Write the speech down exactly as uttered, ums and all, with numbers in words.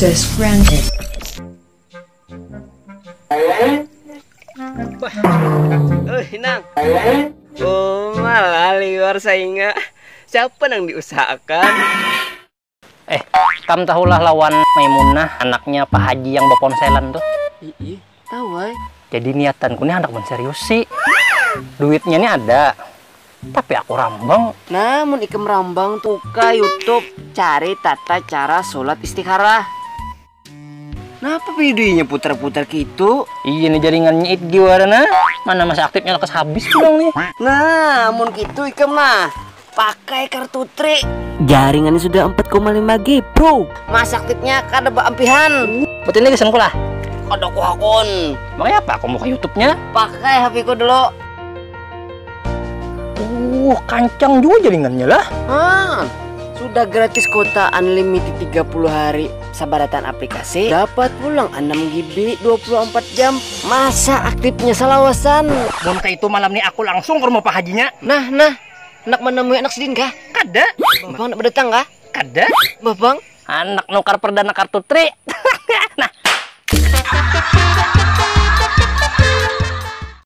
Access granted. Wah. Oh, Inang. Oh, malah liwar sainga. Siapa nang diusahakan? Eh, kam tahulah lawan Maimunah, anaknya Pak Haji yang baponselan tuh? Iya, tahu ay. Jadi niatanku nih anak menseriusi. Duitnya nih ada, tapi aku rambang. Namun ikam rambang tuh ke YouTube cari tata cara sholat istikharah. Kenapa videonya putar-putar gitu? Iya nih jaringannya it giwarana. Mana masa aktifnya lekas habis tuh dong nih. Nah, mun gitu ikam nah pakai kartu tri. Jaringannya sudah empat koma lima G, bro. Masa aktifnya kada baampihan. Betul nih kesanku lah. Kada kuhakun. Makanya apa aku buka YouTube-nya? Pakai H P ku dulu. Uh, kancang juga jaringannya lah. Ah, sudah gratis kuota unlimited tiga puluh hari sabaratan aplikasi, dapat pulang enam G B dua puluh empat jam. Masa aktifnya salawasan? Mun kayak itu malam nih aku langsung ke rumah Pak Hajinya. Nah, nah, nak menemui anak sidin kah? Kada. Bapang nak berdatang kah? Kada. Bapang? Anak nukar perdana kartu tri.